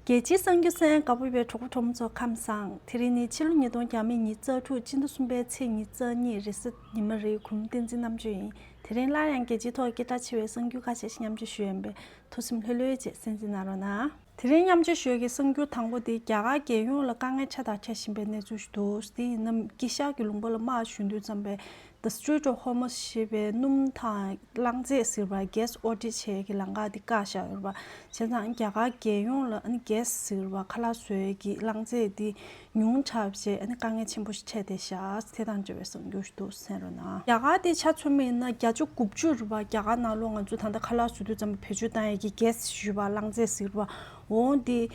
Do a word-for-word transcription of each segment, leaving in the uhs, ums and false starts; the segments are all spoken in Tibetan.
རྒྱལ་སྤྱིའི་གསར་འགྱུར་གསན་ག་པར་ཡོད་པའི་གྲོགས་པོ་གྲོགས་མོ་ཚོ་ཁམས་བཟང་། དེ་རིང་ནི་ཕྱི་ལོ་ཉིས་སྟོང་ཉི་ཤུ་རྩ་དྲུག་སྤྱི་ཟླ་གསུམ་པའི་ཚེས་ཉི་ཤུ་རྩ་གཉིས་རེས་གཟའ་ཉི་མ་རེད། གུས་མོ་བསྟན་འཛིན་རྣམ་དཔྱོད་ཡིན། དེ་རིང་སླར་ཡང་རྒྱལ་སྤྱིའི་ཐོག་སྐད་གྲགས་ཆེ་བའི་གསར་འགྱུར་ཁ་ཤས་ཤིག་མཉམ་སྤྱོད་ཞུ་ཡ་ཡིན་པས་ཐུགས་སེམས་ལྷོད་ལྷོད་བྱས་གསན་གཟིགས་གནང་རོགས་གནང་། དེ་རིང་མཉམ་སྤྱོད་ཞུ་ཡ་གི་གསར་འགྱུར་དང་པོ་དེ་རྒྱ་གར་རྒྱལ་ཡོངས་ལ་དཀའ་ངལ་ཆེ་དང་ཆེ་བཞིན་པའི་གནས་ཚུལ་ཞིག་འདུག་དེ་ཡིན་ན་དཀྱིལ་ཤར་གྱི་ལུང་པ་ལ་དམག་ཞུ་དུས་ཙམ་པའི་The Strait of Hormuz ཞེས་པའི་སྣུམ་དང་རླངས་རྫས་ཟེར་བ་གྷེ་སི་ཨོ་སྒྲིག་བྱེད་ཀྱི་ལམ་ཁ་དེ་བཀག་བཞག་ཡོད་རེད་པ། བྱས་ཙང་རྒྱ་གར་རྒྱལ་ཡོངས་ལ་ཨ་ནི་གྷེ་སི་ཟེར་བ་ཁ་ལག་བཟོ་ཡས་ཀྱི་རླངས་རྫས་དེ་ཉུང་དྲགས་བྱས་ཨ་ནི་དཀའ་ངལ་ཆེན་པོ་ཞིག་འཕྲད་བསྡད་ཤག་དེ་དང་འབྲེལ་བའི་གསར་འགྱུར་ཞིག་འདུག་གསན་རོགས་གནང་། རྒྱ་གར་དེ་ཆ་མཚོན་པ་ཡིན་ན་བརྒྱ་ཆ་དགུ་བཅུ་རེད་པ། རྒྱ་གར་ནང་ལོགས་ང་ཚོ་ད་ལྟ་ཁ་ལག་བཟོ་དུས་ཙམ་པ་བེད་སྤྱོད་བཏང་ཡས་ཀྱི་གྷེ་སི་ཞུ་བ་རླངས་རྫས་ཟེར་བ་འོང་དེ།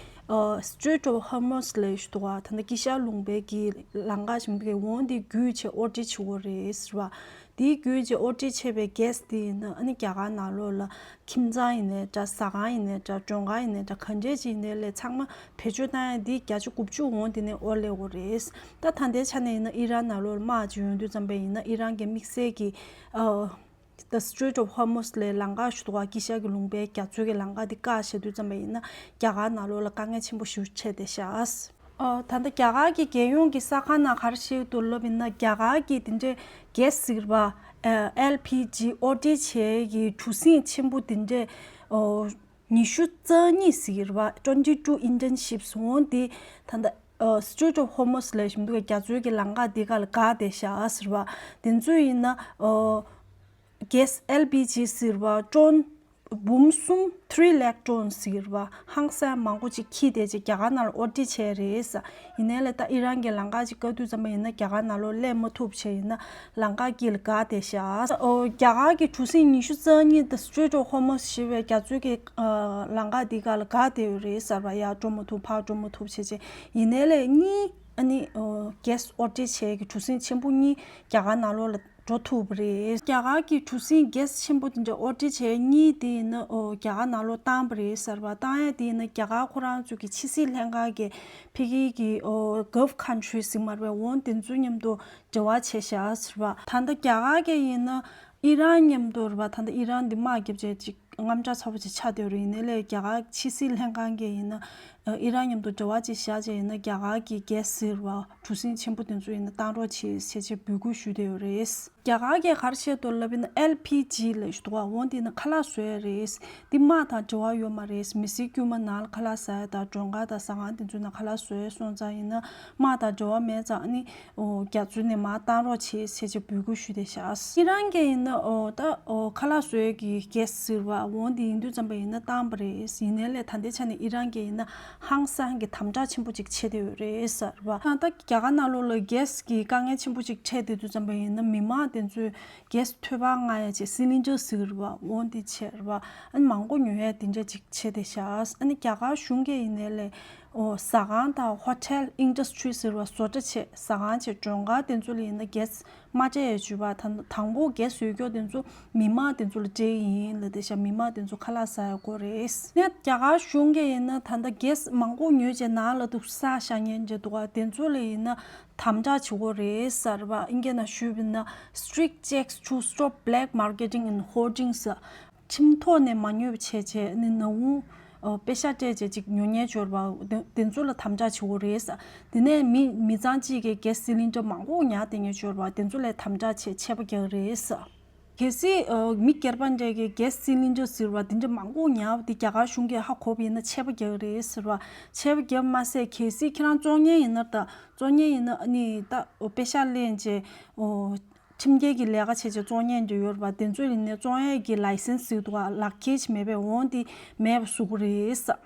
Strait of Hormuz ལབ་ཞིག་འདུག་ག་ད་ལྟ་དཀྱིལ་ཤར་ལུང་པའི་གི་ལམ་ཁ་ཞིག་འདུག་ག་འོང་དེ་བརྒྱུད་བྱས་ཨོ་སྒྲིག་བྱེད་ཀྱི་ཡོད་རེད་ཟེར་བ། དེའི་བརྒྱུད་བྱས་ཨོ་སྒྲིག་བྱས་པའི་གྷེ་སི་དེ་ཡིན་ན་ཨ་ནི་རྒྱ་གར་ནང་ལོགས་ལ་ཁྱིམ་ཚང་ཡིན་ནའི་འདྲ། ཟ་ཁང་ཡིན་ནའི་འདྲ། མགྲོན་ཁང་ཡིན་ནའི་འདྲ། ག་འདྲས་ཅིག་ཡིན་ནའི་ལས་ཚང་མ་བེད་སྤྱོད་བཏང་ཡ་འདི་བརྒྱ་ཆ་དགུ་བཅུ་འོང་དེ་ནས་ཨོ་སླེབས་ཀྱི་ཡོད་རེད། ད་ད་ལྟའི་ཆ་ནས་ཡིན་ན་ཨི་རན་ནང་ལོགས་ལ་དམག་ཅིག་ཡོང་དུས་ཙམ་པ་ཡིན་ན་ཨི་རན་གྱི་དམིགས་བསལ་གྱི་The Strait of Hormuz ལབ་ལམ་ཁ་ཞིག་འདུག་ག་དཀྱིལ་ཤར་གྱི་ལུང་པའི་རྒྱ་མཚོའི་གི་ལམ་ཁ་འདི་བཀག་བཞག་དུས་ཙམ་པ་ཡིན་ན་རྒྱ་གར་ནང་ལོགས་ལ་དཀའ་ངལ་ཆེན་པོ་ཞིག་འཕྲད་བསྡད་ཤག་ཨོ། ད་ལྟ་རྒྱ་གར་གྱི་རྒྱལ་ཡོངས་ཀྱི་གསར་ཁང་ནང་ག་རེ་བཤད་འདུག་ལབ་ཡིན་ན་རྒྱ་གར་གྱི་དེ་འདྲའི་གྷེ་སི་ཟེར་བ་ཨེལ་པི་ཇི་ཨོ་སྒྲིག་བྱེད་ཀྱི་གྲུ་གཟིངས་ཆེན་པོ་དེ་འདྲའི་ཨོ་ཉི་ཤུ་རྩ་གཉིས་ཟེར་བ་twenty two Indian ships འོང་དེ་ད་ལྟ་ཨོ་Strait of Hormuz ལབ་བཞིན་འདུག་ག་རྒྱ་མཚོའི་གི་ལམ་ཁ་དེ་ག་ལ་བཀག་བསྡད་ཤག་ཟེར་བ། དེ་ཚོ་ཡིན་ན་ཨོ། གྷེ་སི་ཨེལ་པི་ཇི་ཟེར་བ་ཊོན་འབུམ་གསུམ་three lakh tonnes ཟེར་བ་ཧང་སང་མང་པོ་ཅིག་འཁྱེར་བསྡད་བྱས་རྒྱ་གར་ནང་ལ་ཨོ་སྒྲིག་བྱས་རེད་ཟེར། ཡིན་ནའི་ལས་ད་ཨི་རན་གྱི་ལམ་ཁ་ཅིག་བཀག་དུས་ཙམ་པ་ཡིན་ན་རྒྱ་གར་ནང་ལོགས་སླེབས་མ་ཐུབ་བྱས་ཡིན་ན་ལམ་ཁ་དཀྱིལ་ལ་བཀག་བསྡད་ཤག་ཨོ། རྒྱ་གར་གྱི་གྲུ་གཟིངས་ཉི་ཤུ་རྩ་གཉིས་The Strait of Hormuz ཞེས་པའི་རྒྱ་མཚོའི་གི་ལམ་ཁ་འདི་ག་ལ་བཀག་བསྡད་ཡོད་རེད་ཟེར་བ། ཡར་འགྲོ་མ་ཐུབ་ཕར་འགྲོ་མ་ཐུབ་བྱས་བྱས། ཡིན་ནའི་ལས་གཉིས་ཨ་ནི་གྷེ་སི་ཨོ་སྒྲིག་བྱས་ཀྱི་གྲུ་གཟིངས་ཆེན་པོ་གཉིས་རྒྱ་གར་ནང་ལོགས་ལ་འགྲོ་ཐུབ་པ་རེད། རྒྱ་གར་གྱི་གྲུ་གཟིངས་གྷེ་སི་ཆེན་པོ་དེ་འདྲ་ཨོ་སྒྲིག་བྱས་གཉིས་དེ་ཡིན་ན་ཨོ་རྒྱ་གར་ནང་ལོགས་བཏང་པ་རེད་ཟེར་བ། བཏང་ཡ་དེ་ཡིན་ན་རྒྱ་གར་ཁོ་རང་ཚོ་གི་ཕྱི་སྲིད་ལྷན་ཁང་གི་ཕ་གི་གི་ཨོ་Gulf country ཟེར་མ་རེད་པ། འོང་དེ་ཚོ་མཉམ་དུ་འབྲེལ་བ་བྱས་ཤག་ཟེར་བ། ད་ལྟ་རྒྱ་གར་གི་ཡིན་ན་ཨི་རན་མཉམ་དུ་རེད་པ། ད་ལྟ་ཨི་རན་འདི་དམག་རྒྱབ་བྱས་ཅིག་དངངས་སྐྲག་ཚ་པོ་ཅིག་ཆགས་བསྡད་ཡོད་རེད། ཡིན་ནའི་ལས་རྒྱ་གར་ཕྱི་སྲིད་ལྷན་ཁང་གིས་ཡིན་ན་ཨི་རན་མཉམ་དུ་འབྲེལ་བ་ཅིག་བཞག་བྱས་ཡིན་ན་རྒྱ་གར་གྱི་གྷེ་སི་ཟེར་བ་གྲུ་གཟིངས་ཆེན་པོ་དེ་ཚོ་ཡིན་ན་བཏང་རོགས་བྱེད་ཟེར་བྱས་འབོད་སྐུལ་ཞུས་བསྡད་ཡོད་རེད། རྒྱ་གར་གྱིས་ག་རེ་བཤད་འདུག་ལབ་ཡིན་ན་ཨེལ་པི་ཇི་ལབ་ཞིག་འདུག་ག་འོང་དེ་ཡིན་ན་ཁ་ལག་བཟོ་ཡས་རེད། འདི་དམག་དང་འབྲེལ་བ་ཡོད་མ་རེད། མི་སེར་དཀྱུས་མ་ནང་ལ་ཁ་ལག་ཟ་ཡས་དང་མགྲོན་ཁང་དང་ཟ་ཁང་དེ་ཚོའི་ནང་ཁ་ལག་བཟོ་ཡས་སོང་ཙང་ཡིན་ན་དམག་དང་འབྲེལ་བ་མེད་ཙང་ཨ་ནི། ཨོ། རྒྱ་མཚོ་ནས་མར་བཏང་རོགས་བྱེད་ཟེར་བྱས་འབོད་སྐུལ་ཞུས་བསྡད་ཤག་ཨི་རན་གྱིས་ཡིན་ན་ཨོ་ད་ཨོ་ཁ་ལག་བཟོ་ཡས་ཀྱི་གྷེ་སི་ཟེར་བ་འོང་དེ་ཡིན་དུས་ཙམ་པ་ཡིན་ན་བཏང་པ་རེད། ཡིན་ནའི་ལས་ད་ལྟའི་ཆ་ནས་ཨི་རན་གྱིས་ཡིན་ན་ཧང་སང་གི་དམ་དྲག་ཆེན་པོ་ཅིག་བྱེད་བསྡད་ཡོད་རེད་ཟེར་བ། ད་ལྟ་རྒྱ་གར་ནང་ལོགས་ལ་གྷེ་སི་གི་དཀའ་ངལ་ཆེན་པོ་ཅིག་འཕྲད་བསྡད་དུས་ཙམ་པ་ཡིན་ན་མི་མང་དེ་ཚོས་གྷེ་སི་འཐོལ་པ་མངག་ཡས་བྱས་སི་ལིན་ཌར་ཟེར་བ་འོང་དེ་བྱས་རེད་བ། ཨ་ནི་མང་པོ་ཉོ་ཡས་དེ་འདྲ་ཅིག་བྱས་བསྡད་ཤག་ཨ་ནི་རྒྱ་གར་གཞུང་གིས་ཡིན་ནའི་ལས། ཨོ། ཟ་ཁང་དང་ཧོ་ཊེལ་ཨིན་ཌ་སི་ཊི་རི་ཟེར་བ་བཟོ་གྲྭ་བྱས་ཟ་ཁང་བྱས་མགྲོན་ཁང་དེ་ཚོ་ལ་ཡིན་ན་གྷེ་སི་མ་སྤྲད་ཡས་བྱས་པ། ད་དང་པོ་གྷེ་སི་ཡོད་སྐྱོ་དེ་ཚོ་མི་མང་དེ་ཚོ་ལ་སྤྲད་ཀྱི་ཡིན་ལབ་བསྡད་ཤག་མི་མང་དེ་ཚོ་ཁ་ལག་ཟ་ཡས་དགོས་རེད། ནས་རྒྱ་གར་གཞུང་གིས་ཡིན་ན་ད་ལྟ་གྷེ་སི་མང་པོ་ཉོས་བྱས་ནང་ལ་དུ་བསགས་བཞག་མཁན་ཅིག་འདུག་ག་དེ་ཚོ་ལ་ཡིན་ན་དམ་དྲག་བྱེད་དགོས་རེད་ཟེར་བ། ཨིན་སྐད་ནང་ཞུས་པ་ཡིན་ན་strict checks to stop black marketing and hoarding ཟེར། ཁྲིམས་ཐོག་ནས་མ་ཉོས་པ་བྱས་བྱས་ནི་ནང་དབུགས་པེ་ཤག་སྤྲད་བྱས་ཅིག་ཉོ་ཉན་འབྱོར་བ་དེ་ཚོ་ལ་དམ་དྲག་བྱེད་དགོས་རེད། དེ་ནས་མི་མི་ཚང་གཅིག་གིས་གྷེ་སི་སི་ལིན་ཌར་མང་པོ་ཉར་བསྡད་ཉན་འབྱོར་བ་དེ་ཚོ་ལ་དམ་དྲག་བྱས་ཆད་པ་རྒྱག་རེད། གལ་སྲིད་མི་སྒེར་པ་འདྲ་གིས་གྷེ་སི་སི་ལིན་ཌར་ཟེར་བ་དེ་འདྲ་མང་པོ་ཉར་བ་དེ་རྒྱ་གར་གཞུང་གིས་ཧ་གོ་བ་ཡིན་ན་ཆད་པ་རྒྱག་རེད་ཟེར་བ། ཆད་པ་རྒྱབ་མ་ཟད་གལ་སྲིད་ཁྱེད་རང་བཙོང་མཁན་ཡིན་ན་ད་བཙོང་མཁན་ཡིན་ན་ནི་ད་པེ་ཤག་ལེན་བྱས། ཁྲིམས་འགལ་གྱི་ལས་ཀ་བྱས་བྱས་བཙོང་མཁན་དེ་ཡོད་རེད་པ། དེ་ཚོ་ཡིན་ནའི་བཙོང་ཡས་ཀྱི་ལའི་སེན་སི་ཟེར་གྱི་འདུག་ག་ལག་ཁྱེར་ཅིག་མེད་པས་འོང་དེ་མེད་པ་བཟོ་གི་རེད།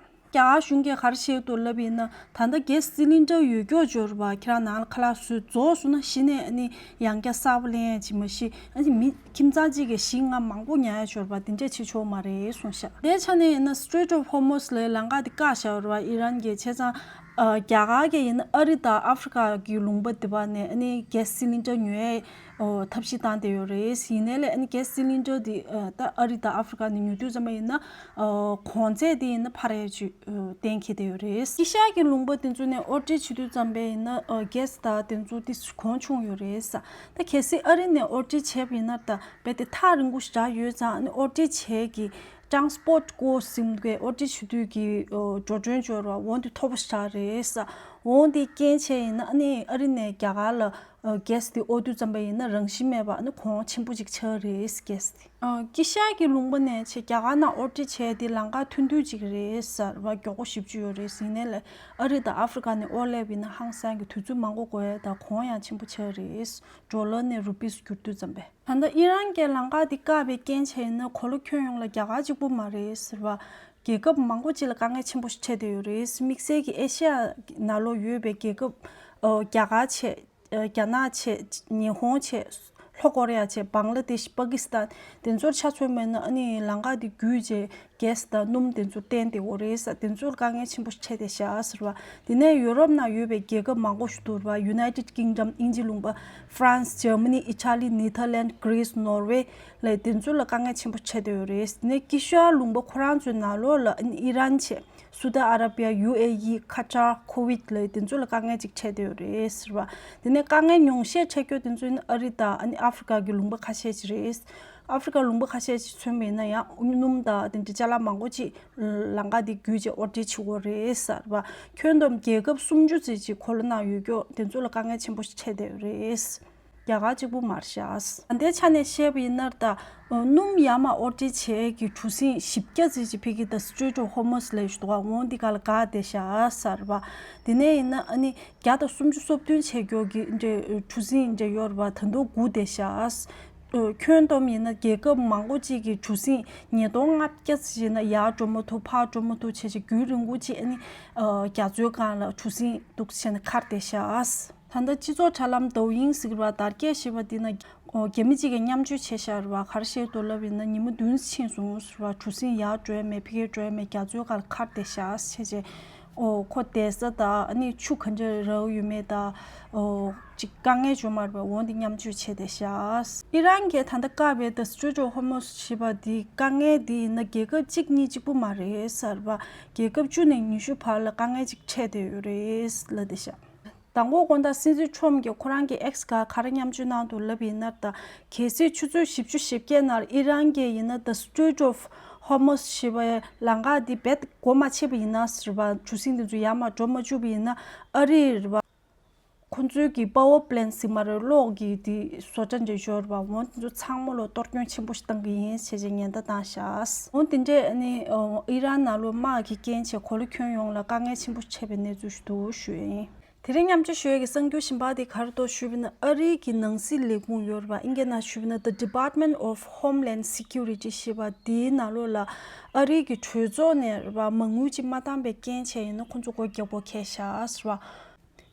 རྒྱ་གར་གཞུང་གིས་ག་རེ་བཤད་འདུག་ལབ་ཡིན་ན་ད་ལྟ་གྷེ་སི་སི་ལིན་ཌར་ཡོད་སྐྱོ་འབྱོར་བ་ཁྱེད་རང་ནང་ལ་ཁ་ལག་བཟོས་རྫོགས་སོང་ན་གཞི་ནས་ཨ་ནི་ཡང་བསྐྱར་གསར་པ་ལེན་ཡས་ཅིག་མ་གཞི་ཨ་ནི་མི་ཁྱིམ་ཚང་གཅིག་གིས་བཞི་ལྔ་མང་པོ་ཉར་ཡས་འབྱོར་བ་དེ་འདྲས་བྱེད་ཆོག་མ་རེད་གསུངས་ཤག་དེའི་ཆ་ནས་ཡིན་ན་Strait of Hormuz ལའི་ལམ་ཁ་དེ་བཀག་བཞག་ཡོད་རེད་པ་ཨི་རན་གྱིས། བྱས་ཙང་རྒྱ་གར་གྱིས་ཡིན་ན་ཨ་རི་དང་ཨ་ཧྥི་རི་ཀ་གི་ལུང་པ་དེ་པ་ནས་ཨ་ནི་གྷེ་སི་སི་ལིན་ཌར་ཉོ་ཡས། ཨོ། ཐབས་ཤེས་བཏང་བསྡད་ཡོད་རེད། ཡིན་ནའི་ལས་ཨ་ནི་གྷེ་སི་སི་ལིན་ཌར་འདི་ཨ་ད་ཨ་རི་དང་ཨ་ཧྥི་རི་ཀ་ནས་ཉོ་དུས་ཙམ་པ་ཡིན་ན་ཨོ། གོང་ཚད་འདི་ཡིན་ན་འཕར་ཡས་ཅིག་ཨོ། གཏན་འཁེལ་བསྡད་ཡོད་རེད། དཀྱིལ་ཤར་གྱི་ལུང་པ་དེ་ཚོ་ནས་ཨོ་ཊར་བྱེད་དུས་ཙམ་པ་ཡིན་ན་ཨོ། གྷེ་སི་དང་དེ་ཚོ་ཏོག་ཙམ་གོང་ཆུང་ཡོད་རེད་ས། ད་གལ་སྲིད་ཨ་རི་ནས་ཨོ་ཊར་བྱས་པ་ཡིན་ན་ད་རྦད་དེ་ཐག་རིང་པོ་ཞིག་རག་ཡོད་ཙང་ཨ་ནི་ཨོ་ཊར་བྱས་ཀྱི་ ཊ་རན་སི་པོར་ཊི་ཀོ་སི་ཟེར་མཁན་ཨོ་ཊི་ཆེ་དུས་ཀྱི་འགྲོ་གྲོན་འབྱོར་བ་འོ་འདི་མཐོ་པོ་ཞེ་དྲག་རེད། འོ་འདི་རྐྱེན་བྱས་ཡིན་ན་ཨ་ནི་ཨ་རི་ནས་རྒྱ་གར་ལ་གྷེ་སི་འདི་དབོར་དུས་ཙམ་པ་ཡིན་ན་རང་བཞིན་མེད་པ་ཨ་ནི་གོང་ཆེན་པོ་ཅིག་ཆགས་རེད་གྷེ་སི་འདི། ཨ། དཀྱིལ་ཤར་གྱི་ལུང་པ་ནས་ཆེ་རྒྱ་གར་ནང་དབོར་འདྲེན་བྱས་ཏེ་ལམ་ཁ་ཐུང་ཐུང་ཅིག་རེད་ཟེར་བ། མགྱོགས་པོ་བཞི་བཅུ་ཡོད་རེད་ཟེར་ནས་ལས། ཨ་རི་དང་ཨ་ཧྥི་རི་ཀ་ནས་དབོར་སླེབས་ཡིན་ན་ཧང་སང་གི་དུས་ཚོད་མང་པོ་འགོར་ཡ་དང་གོང་ཡང་ཆེན་པོ་ཆགས་རེད། ཌོ་ལར་ནས་རུ་པིས་བསྒྱུར་དུས་ཙམ་པས། ད་ལྟ་ཨི་རན་གྱི་ལམ་ཁ་འདི་བཀག་པའི་རྐྱེན་བྱས་ཡིན་ན་གོ་ལ་ཁྱོན་ཡོངས་ལ་རྒྱ་གར་གཅིག་པུ་མ་རེད་ཟེར་བ། རྒྱལ་ཁབ་མང་པོ་ཅིག་ལ་དཀའ་ངལ་ཆེན་པོ་ཞིག་འཕྲད་བསྡད་ཡོད་རེད། དམིགས་བསལ་གྱི་ཨེ་ཤ་ཡ་ནང་ལོགས་ཡོད་པའི་རྒྱལ་ཁབ། ཨོ། རྒྱ་གར་བྱས། རྒྱ་ནག་བྱས། ཉི་ཧོང་བྱས། ལྷོ་ཀོ་རི་ཡ་བྱས། བང་ལ་དེཤ། པ་ཀི་སི་ཐན། དེ་ཚོར་ཆ་མཚོན་པ་ཡིན་ན་ཨ་ནི་ལམ་ཁ་དེ་བརྒྱུད་བྱས་གྷེ་སི་དང་སྣུམ་དེ་ཚོ་བཏོན་བསྡད་ཡོད་རེད་ཟེར། དེ་ཚོར་དཀའ་ངལ་ཆེན་པོ་འཕྲད་བསྡད་ཤག་ཟེར་བ། དེ་ནས་ཡུ་རོབ་ནང་ཡོད་པའི་རྒྱལ་ཁབ་མང་པོ་ཞིག་འདུག་རེད་པ། ཡུ་ནའི་ཊེཌ་ཀིང་ཌམ། དབྱིན་ཇི་ལུང་པ། ཧྥ་རན་སི། ཇར་མ་ནི། ཨི་ཊ་ལི། ནེ་ཐར་ལེན། གྷི་རིས། ནོར་ཝེ་ལ་དེ་ཚོ་ལ་དཀའ་ངལ་ཆེན་པོ་འཕྲད་བསྡད་ཡོད་རེད། དེ་ནས་དཀྱིལ་ཤར་ལུང་པ་ཁོ་རང་ཚོའི་ནང་ལོགས་ལ་ཨ་ནི་ཨི་རན་བྱས། སུ་ཏི་ཨ་ར་བི་ཡ། ཡུ་ཨེ་ཡི། ཁ་ཏར། ཁོ་ཝེ་ཊི་ལ་དེ་ཚོ་ལ་དཀའ་ངལ་ཅིག་འཕྲད་བསྡད་ཡོད་རེད་ཟེར་བ། དེ་ནས་དཀའ་ངལ་ཉུང་ཤས་འཕྲད་རྒྱུ་དེ་ཚོ་ཡིན་ན་ཨ་རི་དང་ཨ་ནི་ཨ་ཧྥི་རི་ཀ་གི་ལུང་པ་ཁ་ཤས་ཅིག་རེད། ཨ་ཧྥི་རི་ཀ་ལུང་པ་ཁ་ཤས་ཅིག་མཚོན་པ་ཡིན་ན་ཡང་སྣུམ་དང་དེ་འདྲའི་ཅ་ལག་མང་པོ་ཅིག་ལམ་ཁ་འདི་བརྒྱུད་བྱས་དབོར་འདྲེན་བྱེད་ཀྱི་ཡོད་རེད་ཟེར་བ། ཁྱོན་བསྡོམས་རྒྱལ་ཁབ་སུམ་ཅུ་ཙམ་ཅིག་གོ་ལ་ནང་ཡོད་རྒྱུ་དེ་ཚོ་ལ་དཀའ་ངལ་ཆེན་པོ་ཞིག་འཕྲད་བསྡད་ཡོད་རེད། རྒྱ་གར་གཅིག་པུ་མ་རེད་ཤག། ད་ལྟའི་ཆ་ནས་བཤད་པ་ཡིན་ན་ད་སྣུམ་ཡར་མར་དབོར་འདྲེན་བྱེད་ཀྱི་གྲུ་གཟིངས་བཞི་བརྒྱ་ཙམ་ཞིག་ཕ་གི་ད་Strait of Hormuz་ལབ་ཡོད་འདུག་ག་འོ་འདི་ག་ལ་བཀག་བསྡད་ཤག་ཟེར་བ། དེ་ནས་ཡིན་ན་ཨ་ནི་བརྒྱ་དང་སུམ་ཅུ་སོ་བདུན་བྱེད་མཁན་གྱི་འདྲ་གྲུ་གཟིངས་འདྲ་ཡོད་རེད་པ། ད་དུང་སྒུག་བསྡད་ཤག། ཁྱོན་བསྡོམས་ཡིན་ན་རྒྱལ་ཁབ་མང་པོ་ཅིག་གི་གྲུ་གཟིངས་ཉིས་སྟོང་ལྔ་བརྒྱ་ཙམ་ཞིག་ཡིན་ན་ཡར་འགྲོ་མ་ཐུབ། ཕར་འགྲོ་མ་ཐུབ་བྱས་བྱས་རྒྱུན་རིང་པོ་ཅིག་ཨ་ནི་རྒྱ་མཚོའི་སྒང་ལ་གྲུ་གཟིངས་འདུག་བྱས་ནས་འཁར་བསྡད་ཤག། ད་ལྟ་སྤྱི་ཚོགས་དྲ་ལམ་Douyin་ཟེར་བ་དར་རྒྱས་ཞེས་པ་འདི་ན། ཨོ། རྒྱ་མི་གཅིག་གིས་མཉམ་སྤྱོད་བྱས་ཤག་རེད་པ། ག་རེ་བཤད་འདུག་ལབ་ཡིན་ན་ཉི་མ་བདུན་ཕྱིན་སོང་ཟེར་བ། གྲུ་གཟིངས་ཡར་འགྲོ་ཡ་མེད། ཕ་གིར་འགྲོ་ཡ་མེད། རྒྱ་མཚོའི་སྒང་ལ་འཁར་བསྡད་ཤག་བྱས་བྱས། ཨོ། ཁོ་བསྡད་ས་དང་ཨ་ནི་ཆུ་ག་འདྲ་རག་ཡོད་མེད་དང་། ཨོ། ཅིག་དཀའ་ངལ་བྱུང་མ་རེད་པ། འོ་འདི་མཉམ་སྤྱོད་བྱས་བསྡད་ཤག། ཨི་རན་གྱིས་ད་ལྟ་བཀག་པའི་The Strait of Hormuz་ཞེས་པ་འདི་དཀའ་ངལ་འདི་ཡིན་ན་རྒྱལ་ཁབ་གཅིག་གཉིས་གཅིག་པུ་མ་རེད་ཟེར་བ། རྒྱལ་ཁབ་བཅུ་ནས་ཉི་ཤུ་བར་ལ་དཀའ་ངལ་ཅིག་འཕྲད་བསྡད་ཡོད་རེད་ལབ་བསྡད་ཤག། མདང་དགོང་དགོང་དག་སྲིད་འཛིན་ཁྲོམ་གྱིས་ཁོ་རང་གི་X་སྒང་ག་རེ་མཉམ་སྤྱོད་གནང་འདུག་ལབ་ཡིན་ན་ད། གལ་སྲིད་ཆུ་ཚོད་བཞི་བཅུ་ཞེ་བརྒྱད་ནང་ཨི་རན་གྱིས་ཡིན་ན་The Strait of Hormuz་ཞེས་པའི་ལམ་ཁ་འདི་རྦད་སྒོ་མ་ཕྱེ་བ་ཡིན་ན་ཟེར་བ། གྲུ་གཟིངས་འདི་ཚོ་ཡར་མར་འགྲོ་མ་བཅུག་པ་ཡིན་ན་ཨ་རིར་བ། ཁོ་ཚོའི་གི་power plant་ཟེར་མ་རེད། གློག་གི་དེ་བཟོ་གྲྭ་འདྲ་ཡོད་རེད་པ། འོ་དེ་ཚོ་ཚང་མ་ལ་གཏོར་སྐྱོན་ཆེན་པོ་ཞིག་བཏང་གི་ཡིན་ཞེས་བྱས་ཉེན་བརྡ་བཏང་ཤག། འོ་དེ་འདྲས་ཨ་ནི་ཨི་རན་ནང་ལོགས་དམག་གི་རྐྱེན་བྱས་གོ་ལ་ཁྱོན་ཡོངས་ལ་དཀའ་ངལ་ཆེན་པོ་ཞིག་འཕྲད་པའི་གནས་ཚུལ་ཞིག་འདུག་ཞུ་ཡ་ཡིན། དེ་རིང་མཉམ་སྤྱོད་ཞུ་ཡ་གི་གསར་འགྱུར་གཞན་པ་དེ་ག་རེ་འདུག་ཞུས་པ་ཡིན་ན་ཨ་རིའི་གི་ནང་སྲིད་ལས་ཁུངས་ཡོད་རེད་པ། ཨིན་སྐད་ནང་ཞུས་པ་ཡིན་ན་The Department of Homeland Security་ཞེས་པ་དེའི་ནང་ལོགས་ལ་ཨ་རིའི་གི་གྲོས་ཚོགས་ནས་རེད་པ། མ་དངུལ་ཅིག་མ་བཏང་པའི་རྐྱེན་བྱས་ཡིན་ན་ཁོ་ཚོ་སྒོ་རྒྱག་དགོས་འཁེལ་ཤག་ཟེར་བ།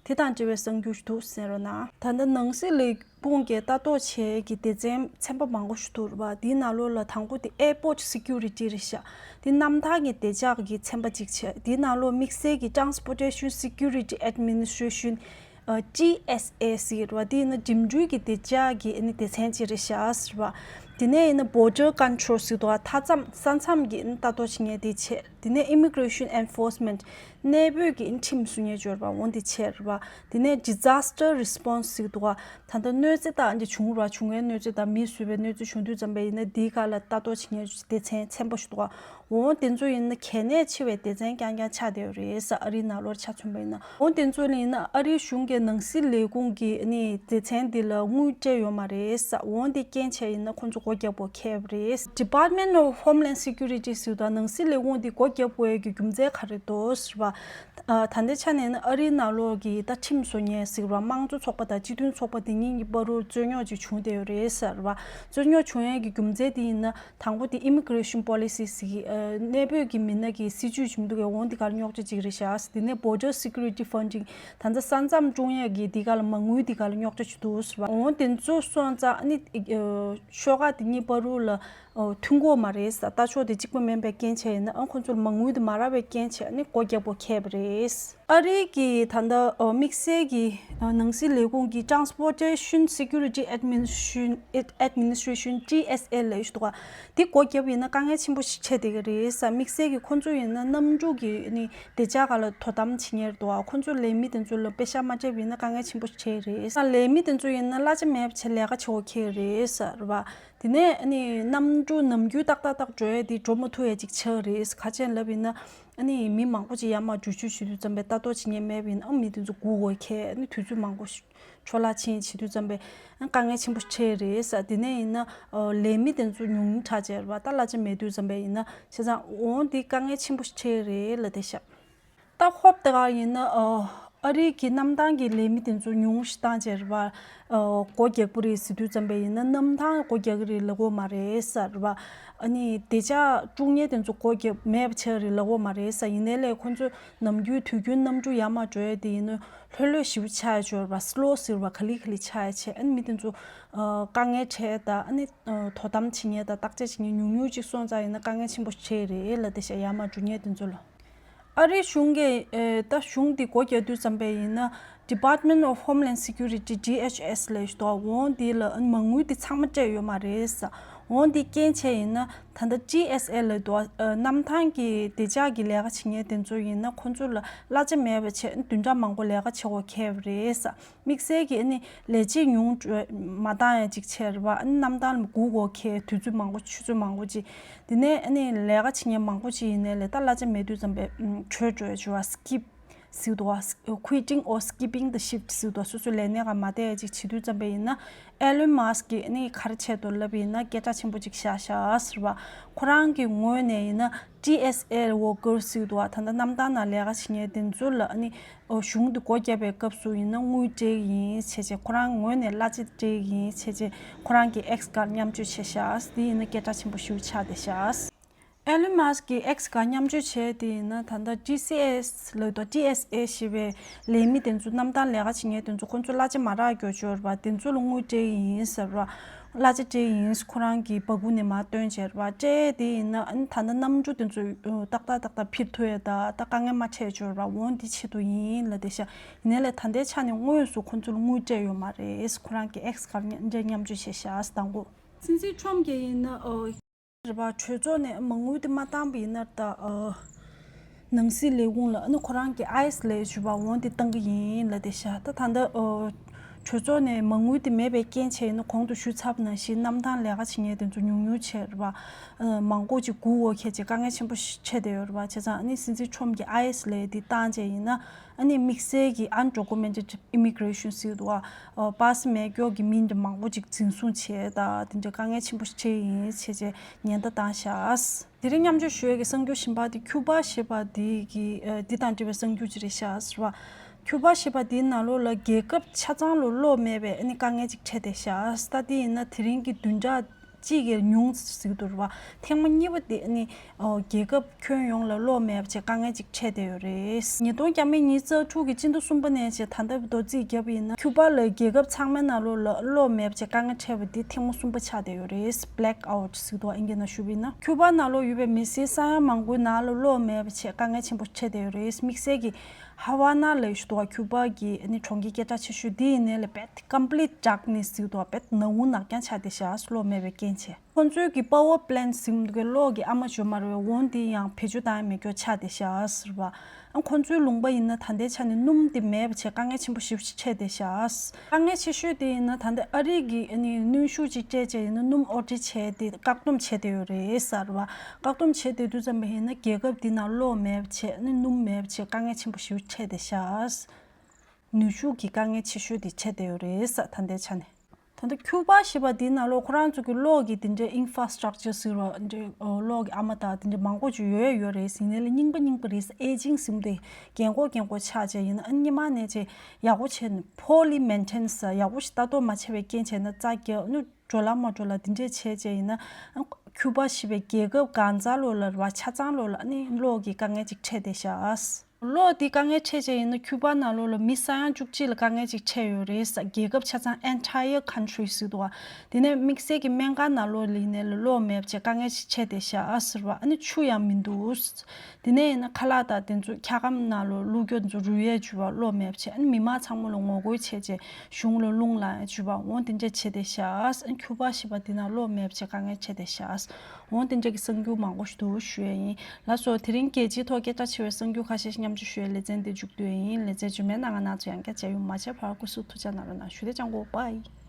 དེ་དང་འབྲེལ་བའི་གསར་འགྱུར་ཞིག་འདུག་གསན་རོགས་གནང་། ད་ལྟ་ནང་སྲིད་ལས་ཁུངས་ཀྱིས་ལྟ་རྟོག་བྱེད་ཀྱི་སྡེ་ཚན་ཚན་པ་མང་པོ་ཞིག་འདུག་རེད་པ། དེའི་ནང་ལོགས་ལ་དང་པོ་དེ་Airport Security་རེད་ཤག། དེ་གནམ་ཐང་གི་བདེ་འཇགས་ཀྱི་ཚན་པ་གཅིག་བྱས། དེའི་ནང་ལོགས་དམིགས་བསལ་གྱི་Transportation Security Administration། ཨ། T S A་ཟེར་བ་དེ་ཡིན་ན་འགྲིམ་འགྲུལ་གྱི་བདེ་འཇགས་ཀྱི་ཨ་ནི་སྡེ་ཚན་ཅིག་རེད་ཤག་ཟེར་བ། དེ་ནས་ཡིན་ན་Border Control་ཟེར་འདུག་ག། མཐའ་མཚམས། ས་མཚམས་ཀྱི་ཨ་ནི་ལྟ་རྟོག་བྱེད་མཁན་དེ་བྱས། དེ་ནས་Immigration Enforcement། གནས་སྤོས་ཀྱི་ཨ་ནི་ཁྲིམས་བཟོ་མཁན་ཅིག་ཡོད་རེད་པ། འོ་དེ་བྱས་རེད་པ། དེ་ནས་Disaster Response་ཟེར་འདུག་ག། ད་ལྟ་གནོད་འཚེ་དང་ཨ་ནི་བྱུང་རེད་པ། བྱུང་བའི་གནོད་འཚེ་དང་མིས་བཟོས་པའི་གནོད་འཚེ་བྱུང་དུས་ཙམ་པ་ཡིན་ན་དེའི་སྒང་ལ་ལྟ་རྟོག་བྱེད་མཁན་སྡེ་ཚན་ཚན་པ་ཞིག་འདུག་ག། འོ་དེ་ཚོ་ཡིན་ན་གལ་གནད་ཆེ་བའི་སྡེ་ཚན་རྐྱང་རྐྱང་ཆགས་བསྡད་ཡོད་རེད་ཟེར། ཨ་རིའི་ནང་ལོགས་ཆ་མཚོན་པ་ཡིན་ན། འོ་དེ་ཚོ་ལ་ཡིན་ན་ཨ་རིའི་གཞུང་གི་ནང་སྲིད་ལས་ཁུངས་ཀྱིས་ཨ་ནི་སྡེ་ཚན་འདི་ལ་དངུལ་སྤྲད་ཡོད་མ་རེད་ཟེར། འོ་དེ་རྐྱེན་བྱས་ཡིན་ན་ཁོང་ཚོ་སྒོ་རྒྱག་དགོས་འཁེལ་བ་རེད། Department of Homeland Security་ཟེར་དུས་ནང་སྲིད་ལས་ཁུངས་འདི་སྒོ་རྒྱག་དགོས་ཀྱི་རྒྱུ་མཚན་ག་རེ་འདུག་ཟེར་བ། ཨ། ད་ལྟའི་ཆ་ནས་ནི་ཨ་རིའི་ནང་ལོགས་ཀྱི་ད་ཁྲིམས་བཟོ་མཁན་ཟེར་བ། དམངས་གཙོ་ཚོགས་པ་དང་སྤྱི་མཐུན་ཚོགས་པ་དེ་གཉིས་ཀྱི་བར་དུ་རྩོད་རྙོག་ཅིག་བྱུང་བསྡད་ཡོད་རེད་ཟེར་བ། རྩོད་རྙོག་བྱུང་ཡས་ཀྱི་རྒྱུ་མཚན་དེ་ཡིན་ན། དང་པོ་དེ་Immigration Policy་ཟེར་གྱི། ཨ། གནས་སྤོས་ཀྱི་མི་སྣ་གི་སྲིད་ཇུས་བྱུང་འདུག་གས། འོ་འདི་ག་ལ་རྙོག་དྲ་ཅིག་རེད་ཤག། དེ་ནས་Border Security Funding། ད་ལྟ་ས་མཚམས་སྲུང་ཡས་ཀྱི་འདི་ག་ལ་མ་དངུལ་འདི་ག་ལ་རྙོག་དྲ་ཅིག་འདུག་ཟེར་བ། འོ་དེ་ཚོ་སོང་ཙང་ཨ་ནི། ཨ། ཤོག་ཁག་དེ་གཉིས་བར་དུ་ལ། ཨོ། མཐུན་གོ་མ་རེད་ཟེར། ལྟ་ཕྱོགས་དེ་གཅིག་པ་མིན་པའི་རྐྱེན་བྱས་ཡིན་ན། ཨ། ཁོང་ཚོར་མ་དངུལ་དེ་མ་རག་པའི་རྐྱེན་བྱས་ནི་སྒོ་རྒྱག་དགོས་འཁེལ་བ་རེད། ཨ་རིའི་གི་ད་ལྟ། ཨོ། དམིགས་བསལ་གྱི། ཨ། ནང་སྲིད་ལས་ཁུངས་ཀྱི་Transportation Security Administration Administration T S A་ལབ་ཡོད་འདུག་ག། དེ་སྒོ་བརྒྱབ་ཡིན་ན་དཀའ་ངལ་ཆེན་པོ་ཞིག་འཕྲད་བསྡད་ཀྱི་རེད་ཟེར། དམིགས་བསལ་གྱི་ཁོང་ཚོ་ཡིན་ན་གནམ་གྲུ་གི་ནི་བདེ་འཇགས་སྒང་ལ་དོ་དམ་བྱེད་མཁན་རེད་འདུག་ག། ཁོང་ཚོ་ལས་མི་དེ་ཚོ་ལ་པེ་ཤག་མ་སྤྲད་པ་ཡིན་ན་དཀའ་ངལ་ཆེན་པོ་ཞིག་འཕྲད་ཀྱི་རེད་ཟེར། ལས་མི་དེ་ཚོ་ཡིན་ན་གླ་ཆ་མེད་པ་བྱས་ལས་ཀ་བྱེད་དགོས་འཁེལ་གྱི་རེད་ཟེར་བ། དེ་ནས་ཨ་ནི་གནམ་གྲུ་ནམ་རྒྱུན་ཏག་ཏག་ཏག་འགྲོ་ཡ་དེ་འགྲོ་མ་ཐུབ་ཡ་ཅིག་ཆགས་རེད། ག་ཅན་ལབ་ཡིན་ན་ཨ་ནི་མི་མང་པོ་ཅིག་ཡར་མར་འགྲུལ་བཞུད་བྱེད་དུས་ཙམ་པའི་ལྟ་རྟོག་བྱེད་མཁན་མེད་པ་ཡིན་ན་ཨ་མི་དེ་ཚོ་སྒུག་དགོས་ཁེལ། ཨ་ནི་དུས་ཚོད་མང་པོ་འཕྲོ་བརླག་ཕྱིན་བྱེད་དུས་ཙམ་པའི་དཀའ་ངལ་ཆེན་པོ་ཞིག་འཕྲད་རེད་ས། དེ་ནས་ཡིན་ན་ལས་མི་དེ་ཚོ་ཉུང་ཉུང་དྲག་བྱས་རེད་བ། ད་གླ་ཆ་མེད་དུས་ཙམ་པའི་ཡིན་ན་བྱས་ཙང་འོང་དེ་དཀའ་ངལ་ཆེན་པོ་ཞིག་འཕྲད་རེད་ལབ་བསྡད་ཤག་ད་ཧོབ་ཏེ་ག་ཡིན་ན་ཨ་རི་གི་གནམ་ཐང་གི་ལས་མི་དེ་ཚོ་ཉུང་ཞིག་བཏང་བྱས་རེད་བ། སྒོ་རྒྱག་པ་རེད་ཟེར་དུས་ཙམ་པའི་ཡིན་ན་གནམ་ཐང་སྒོ་རྒྱག་གི་རེད་ལབ་ཀྱི་ཡོད་མ་རེད་ས་རེད་བ། ཨ་ནི་བདེ་འཇགས་དཀྲུག་མཁན་དེ་ཚོ་སྒོ་རྒྱག་མེད་པ་ཆགས་རེད་ལབ་ཀྱི་ཡོད་མ་རེད་ས། ཡིན་ནའི་ལས་ཁོང་ཚོ་ནམ་རྒྱུན་དུས་རྒྱུན་གནམ་གྲུ་ཡར་མར་འགྲོ་ཡ་དེ་ཡིན་ན་ལྷོད་ལྷོད་ཞེ་པོ་ཆགས་ཡ་ཅིག་ཡོད་རེད་བ། སི་ལོ་ཟེར་བ་ག་ལེ་ག་ལེ་ཆགས་ཡ་ཆེ། ཨ་ནི་མི་དེ་ཚོ་དཀའ་ངལ་འཕྲད་ད་ཨ་ནི་དོ་དམ་བྱེད་མཁན་དང་བརྟག་དཔྱད་བྱེད་མཁན་ཉུང་ཉུང་ཅིག་སོང་ཙང་ཡིན་ན་དཀའ་ངལ་ཆེན་པོ་ཞིག་འཕྲད་རེད་ལབ་བསྡད་ཤག་ཡར་མར་འགྲོ་མཁན་དེ་ཚོ་ལ། ཨ་རིའི་གཞུང་གིས་ཨེ་ད་གཞུང་འདི་སྒོ་རྒྱག་དུས་ཙམ་པས་ཡིན་ན་Department of Homeland Security D H S ལབ་ཞིག་འདུག་འོང་འདི་ལ་མ་དངུལ་འདི་ཚང་མ་སྤྲད་ཡོད་མ་རེད་ས། འོང་འདི་རྐྱེན་བྱས་ཡིན་ན་ད་ལྟ་G S A ལབ་འདུག་ཨ་གནམ་ཐང་གི་བདེ་འཇགས་ཀྱི་ལས་ཀ་བྱེད་མཁན་དེ་ཚོ་ཡིན་ན་ཁོང་ཚོ་ལ་གླ་ཆ་མེད་པ་བྱས་བདུན་ཕྲག་མང་པོ་ལས་ཀ་བྱེད་དགོས་ཁེལ་བ་རེད་ས། དམིགས་བསལ་གྱི་ཨ་ནི་ལས་བྱེད་ཉུང་འཕྲོད་མ་བཏང་ཡ་ཅིག་བྱས་རེད་བ། ཨ་ནི་གནམ་ཐང་ལ་སྒུག་དགོས་ཁེལ། དུས་ཚོད་མང་པོ་ཆུ་ཚོད་མང་པོ་ཅིག་དེ་ནས་ཨ་ནི་ལས་ཀ་བྱེད་མཁན་མང་པོ་ཅིག་ཡིན་ནའི་ལས་ད་གླ་ཆ་མེད་དུས་ཙམ་པའི་ཨམ་བྲོས་འགྲོ་ཡ་ཅིག་ཡོད་པ། Skip ཟེར་འདུག་བ། Quitting or skipping the shift ཟེར་འདུག་སོ་སོའི་ལས་གནས་ཁག་མ་བསྡད་ཡ་ཅིག་བྱེད་དུས་ཙམ་པ་ཡིན་ན་Elon Musk གིས་ཨ་ནི་ག་རེ་བྱས་འདུག་ལབ་ཡིན་ན་སྐད་གྲགས་ཆེན་པོ་ཅིག་བཞག་ཤག་ཟེར་བ། ཁོ་རང་གི་ངོས་ནས་ཡིན་ན་T S A worker ཟེར་འདུག་བ། ད་ལྟ་གནམ་ཐང་ནང་ལས་ཀ་བྱེད་མཁན་དེ་ཚོ་ལ་ཨ་ནི་ཨོ་གཞུང་དུ་སྒོ་བརྒྱབ་པའི་སྐབས་སུ་ཡིན་ན་དངུལ་སྤྲད་ཀྱི་ཡིན་བྱས་བྱས། ཁོ་རང་ངོས་ནས་གླ་ཆ་སྤྲད་ཀྱི་ཡིན་བྱས་བྱས། ཁོ་རང་གི་X སྒང་མཉམ་སྤྱོད་བྱས་ཤག་འདི་ཡིན་ན་སྐད་གྲགས་ཆེན་པོ་ཞིག་ཆགས་བསྡད་ཤག Elon Musk གིས་X སྒང་མཉམ་སྤྱོད་བྱས་དེ་ཡིན་ན་ད་ལྟ་T C S ལབ་དང་T S A ཞེས་པའི་ལས་མི་དེ་ཚོ་གནམ་ཐང་ལས་ཀ་བྱེད་མཁན་དེ་ཚོ་ཁོང་ཚོ་གླ་ཆ་མ་རག་རྒྱུ་ཅིག་ཡོད་རེད་པ། དེ་ཚོ་ལ་དངུལ་སྤྲད་ཀྱི་ཡིན་ཟེར་བ། གླ་ཆ་སྤྲད་ཀྱི་ཡིན་ཁོ་རང་གིས་སྦ་ཁུག་ནས་མར་བཏོན་བྱས་རེད་པ། སྤྲད་དེ་ཡིན་ན་ཨ་ནི་ད་ལྟ་གནམ་གྲུ་དེ་ཚོ་ཏག་ཏག་ཏག་ཏག་འཕུར་ཐུབ་ཡ་ད་ད་དཀའ་ངལ་མ་འཕྲད་ཅིག་ཡོད་རེད་པ། འོང་འདི་ཆེད་དུ་ཡིན་ལབ་བསྡད་ཤག་ཡིན་ནའི་ལས་ད་ལྟའི་ཆ་ནས་དངོས་སུ་ཁོང་ཚོ་ལ་དངུལ་སྤྲད་ཡོད་མ་རེད། ཁོ་རང་གིས་X སྒང་མཉམ་སྤྱོད་བྱས་ཤག་དང་པོ། སྲིད་འཛིན་ཁྲོམ་གྱིས་ཡིན་ན་ཨོ། རེད་པ། གྲོས་ཚོགས་ནས་མ་དངུལ་དེ་མ་བཏང་པ་ཡིན་ན་ད་ཨ་ནང་སྲིད་ལས་ཁུངས་ལ་ཨ་ནི་ཁོ་རང་གི་ICE ལས་ཞུ་བ་འོང་དེ་བཏང་གི་ཡིན་ལབ་བསྡད་ཤག་ད་ད་ལྟ་ཨ་གྲོས་ཚོགས་ནས་མ་དངུལ་དེ་མེད་པའི་རྐྱེན་བྱས་ཡིན་ན་གོང་དུ་ཞུས་ཚར་བ་ནང་བཞིན་གནམ་ཐང་ལས་ཀ་བྱེད་མཁན་དེ་ཚོ་ཉུང་ཉུང་བྱས་རེད་པ། ཨ་མང་པོ་ཅིག་སྒུག་དགོས་ཁེལ་བྱས་དཀའ་ངལ་ཆེན་པོ་ཞིག་འཕྲད་བསྡད་ཡོད་རེད་པ། བྱས་ཙང་ཨ་ནི་སྲིད་འཛིན་ཁྲོམ་གྱི་ICE ལས་དེ་བཏང་བྱས་ཡིན་ན་ཨ་ནི་དམིགས་བསལ་གྱི་undocumented immigration ཟེར་འདུག་བ། པ་སེ་མེད་མཁན་གྱི་མི་འདྲ་མང་པོ་ཅིག་འཛིན་བཟུང་བྱས་ད་དེ་འདྲ་དཀའ་ངལ་ཆེན་པོ་ཞིག་འཕྲད་ཡིན་བྱས་བྱས་ཉེན་བརྡ་བཏང་ཤག་དེ་རིང་མཉམ་སྤྱོད་ཞུ་ཡས་ཀྱི་གསར་འགྱུར་གཞན་པ་དེ་ཁྱུ་པ་ཞེས་པ་དེ་གི་ཨ་འདི་དང་འབྲེལ་བའི་གསར་འགྱུར་ཅིག་རེད་ཤག་ཟེར་བ། ཁྱུ་པ་ཞེས་པ་དེའི་ནང་ལོགས་ལ་རྒྱལ་ཁབ་ཆ་ཚང་ལ་གློག་མེད་པའི་ཨ་ནི་དཀའ་ངལ་ཅིག་འཕྲད་བསྡད་ཤག་ད་དེ་ཡིན་ན་དེ་རིང་གི་བདུན་ཕྲག་གཅིག་གི་ཉུང་ཟིག་ཏུ་རེད་བ། ཐེངས་མ་གཉིས་པ་དེ་ཨ་ནི་ཨོ་རྒྱལ་ཁབ་ཁྱོན་ཡོངས་ལ་གློག་མེད་པ་བྱས་དཀའ་ངལ་ཅིག་འཕྲད་བསྡད་ཡོད་རེད། ཉིས་སྟོང་བརྒྱ་མེད་ཉི་ཤུ་རྩ་དྲུག་གི་སྤྱི་ཟླ་གསུམ་པ་ནས་བྱས་ད་ལྟ་བར་དུ་རྩིས་བརྒྱབ་པ་ཡིན་ན་ཁྱུ་པ་ལ་རྒྱལ་ཁབ་ཚང་མའི་ནང་ལོགས་ལ་གློག་མེད་པ་བྱས་དཀའ་ངལ་འཕྲད་པ་འདི་ཐེངས་མ་གསུམ་པ་ཆགས་བསྡད་ཡོད་རེད། Blackout ཟེར་འདུག་ཨིན་སྐད་ནང་ཞུས་པ་ཡིན་ན། ཁྱུ་པ་ནང་ལོགས་ཡོད་པའི་མི་སེར་ས་ཡ་མང་པོའི་ནང་ལ་གློག་མེད་པ་བྱས་དཀའ་ངལ་ཆེན་པོ་འཕྲད་བསྡད་ཡོད་རེད། དམིགས་བསལ་གྱི་ཧ་ཝ་ན་ལབ་ཞིག་འདུག་བ། ཁྱུ་པ་གི་ཨ་ནི་གྲོང་ཁྱེར་སྐད་གྲགས་ཆེ་ཤོས་འདི་ཡིན་ནའི་ལས་དཔེ་complete darkness ཟེར་འདུག་བ། དཔེ་ནག་ཁུང་ནག་རྐྱང་ཆགས་བསྡད་ཤག་གློག་མེད་པའི་རྐྱེན་བྱས། ཁོང་ཚོའི་གི་power plant ཟེར་འདུག་གི་གློག་གི་ཨ་མ་ཞོ་མ་རེད་པས། འོང་དེ་ཡང་བེད་སྤྱོད་བཏང་ཡ་མེད་སྐྱོ་ཆགས་བསྡད་ཤག་ཟེར་བ། ཨ་ཁོང་ཚོའི་ལུང་པ་ཡིན་ན་ད་ལྟའི་ཆ་ནས་སྣུམ་དེ་མེད་པ་བྱས་དཀའ་ངལ་ཆེན་པོ་ཞེ་པོ་ཅིག་འཕྲད་བསྡད་ཤག་དཀའ་ངལ་ཆེ་ཤོས་དེ་ཡིན་ན་ད་ལྟ་ཨ་རི་གི་ཨ་ནི་གནོན་ཤུགས་ཅིག་སྤྲད་བྱས་ཡིན་ན་སྣུམ་order བྱས་ཏེ་བཀག་སྡོམ་བྱས་བསྡད་ཡོད་རེད་ཟེར་བ། བཀག་སྡོམ་བྱས་བསྡད་དུས་ཙམ་པ་ཡིན་ན་རྒྱལ་ཁབ་འདི་ནང་གློག་མེད་པ་བྱས་ཨ་ནི་སྣུམ་མེད་པ་བྱས་དཀའ་ངལ་ཆེན་པོ་ཞེ་པོ་འཕྲད་བསྡད་ཤག་ནུས་ཤུགས་ཀྱི་དཀའ་ངལ་ཆེ་ཤོས་དེ་འཕྲད་བསྡད་ཡོད་རེད་ཟེར། ད་ལྟའི་ཆ་ནས། ད་ལྟ་ཁྱུ་པ་ཞེས་པ་འདིའི་ནང་ལོགས་ཁོ་རང་ཚོ་གི་གློག་གི་དེ་འདྲའི་infrastructure ཟེར་བ་འདྲའི་གློག་གི་ཨ་མ་དང་དེ་འདྲའི་མང་པོ་ཅིག་ཡོད་ཡོད་རེད། ཡིན་ནའི་ལས་རྙིང་པ་རྙིང་པ་རེད། aging ཟེར་དེ་རྒན་གོག་རྒན་གོག་ཆགས་བྱས་ཡིན་ན་ཨ་ནི་སྔོན་མ་ནས་ཅིག་ཡག་པོ་བྱས་ནས་poorly maintenance ཡག་པོ་ཞིག་ལྟ་རྟོག་མ་བྱས་པའི་རྐྱེན་བྱས་ན་རྩ་རྒྱག་ཨ་ནི་འགྲོ་ལ་མ་འགྲོ་ལ་དེ་འདྲས་བྱས་བྱས་ཡིན་ན་ཨ་ཁྱུ་པ་ཞེས་པའི་རྒྱལ་ཁབ་གང་ཚང་ལོགས་ལ་རེད་བ། ཆ་ཚང་ལོགས་ལ་ཨ་ནི་གློག་གི་དཀའ་ངལ་ཅིག་འཕྲད་བསྡད་ཤག་གློག་འདི་དཀའ་ངལ་འཕྲད་བྱས་ཡིན་ན་ཁྱུ་པ་ནང་ལོགས་ལ་མི་ས་ཡ་བཅུ་གཅིག་ལ་དཀའ་ངལ་ཅིག་འཕྲད་ཡོད་རེད་ས། རྒྱལ་ཁབ་ཆ་ཚང་entire country ཟེར་འདུག་བ། དེ་ནས་དམིགས་བསལ་གྱི་སྨན་ཁང་ནང་ལོགས་ལ་ཡིན་ནའི་ལ་གློག་མེད་བྱས་དཀའ་ངལ་ཅིག་འཕྲད་བསྡད་ཤག་ཟེར་བ། ཨ་ནི་ཆུ་ཡང་མི་འདུག་དེ་ནས་ཡིན་ན་ཁ་ལག་དང་དེ་ཚོ་འཁྱག་སྒམ་ནང་ལོགས་བླུགས་རྒྱུ་དེ་ཚོ་རུལ་ཡས་བྱས་བ་གློག་མེད་བྱས། ཨ་ནི་མི་མང་ཚང་མ་ལ་ངོ་རྒོལ་བྱས་བྱས་གཞུང་ལ་རླུང་ལངས་ཡས་བྱས་བ། འོང་དེ་འདྲས་བྱས་བསྡད་ཤག་ཨ་ནི་ཁྱུ་པ་ཞེས་པ་འདི་ནང་གློག་མེད་བྱས་དཀའ་ངལ་འཕྲད་བསྡད་ཤག་འོང་དེ་འདྲ་གི་གསར་འགྱུར་མང་པོ་ཞིག་འདུག་ཞུ་ཡས་ཡིན། ལགས་སོ། དེ་རིང་རྒྱལ་སྤྱིའི་ཐོག་སྐད་གྲགས་ཆེ་བའི་གསར་འགྱུར་ཁ་ཤས་ཤིག་མཉམ་སྤྱོད་ཞུ་ཡས་ལེ་ཚན་འདི་མཇུག་བསྡུ་ཡས་ཡིན། ལེ་ཚན་རྗེས་མའི་ནང་ང་ང་ཚོ་ཡང་བསྐྱར་མཇལ་ཡོང་། མ་མཇལ་བར་སྐུ་གཟུགས་ཐུགས་ཅག་གནང་རོགས་གནང་ཞུ། དེ་ཅང་གོ། Bye།